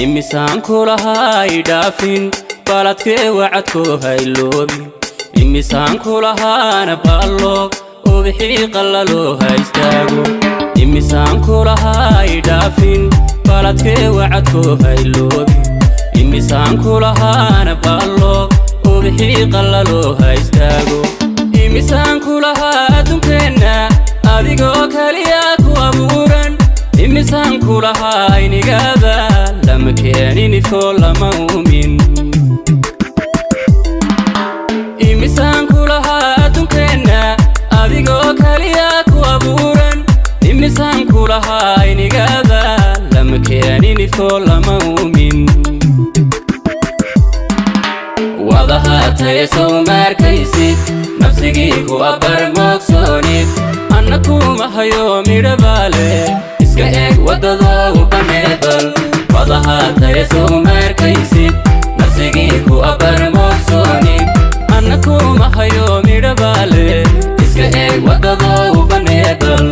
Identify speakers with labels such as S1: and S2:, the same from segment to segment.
S1: Imisaan kulahaa idhaafin, baladkee wacadkoo hayloobin. Imisaan kulahaana baallo, ubixii qallaloo ha istaago. Imisaan kulahaa idhaafin, baladkee wacadkoo hayloobin. Imisaan kulahaana baallo, ubixii qallaloo ha istaago. Imisaan kulahaa adduunkeenna adigoo kaliya ku abuuran. Imisaan kulahaa aynigaada lama keenin ifkoo lama uumin. Imisaan kulahaa adduunkeenna adigoo kaliya ku abuuran. Imisaan kulahaa aynigaada lama keenin ifkoo lama uumin. Wadahaataye sow maarkaysid, nafsigii ku abbar moogsoonid. Anna kuma hayo midhabaale, iska eeg waddadoo baneebal. Wadahaataye sow maarkaysid, nafsigii ku abbar moogsoonid. Anna kuma hayo midhabaale, iska eeg waddadoo baneebal.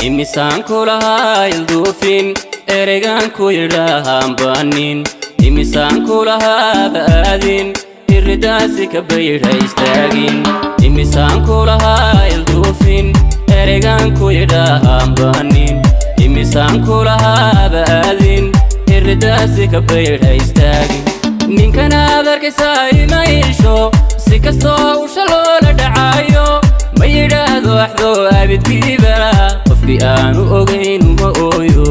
S1: Imisaan kulahaa ilduufin, ereygaan ku yidhaahaan baanin. Imisaan kulahaa ba'aadin, irridaasi ka baydha istaagin. Imisaan kulahaa ilduufin, ereygaan ku yidhaahaan baanin. Imisaan kulahaa ba'aadin, irridaasi ka baydha istaagin. Ninkanaad arkaysaa ima iisho, si kastoo usha loola dhacaayo. Ma yidhaahdo axdoo abidkiiba, qofkii aanu ogayn uma ooyo.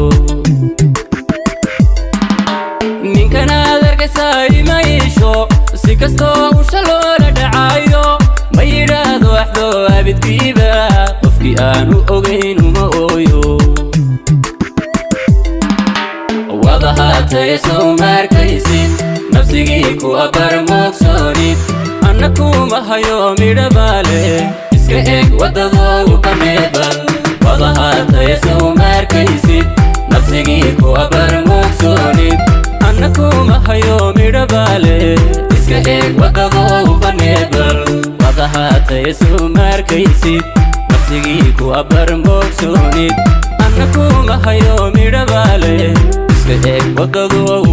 S1: Ninkanaad arkaysaa ima iisho, si kastoo usha loola dhacaayo. Ma yidhaahdo axdoo abidkiiba, qofkii aanu ogayn uma ooyo. Wadahaataye sow maarkaysid, nafsigii ku abbar moogsoonid. Anna kuma hayo midhabaale, iska eeg waddadoo baneebal. Wadahaataye sow maarkaysid, nafsigii ku abbar moogsoonid. Anna kuma hayo midhabaale, iska eeg waddadoo baneebal. Wadahaataye sow maarkaysid, nafsigii ku abbar moogsoonid. Anna kuma hayo midhabaale, iska eeg waddadoo.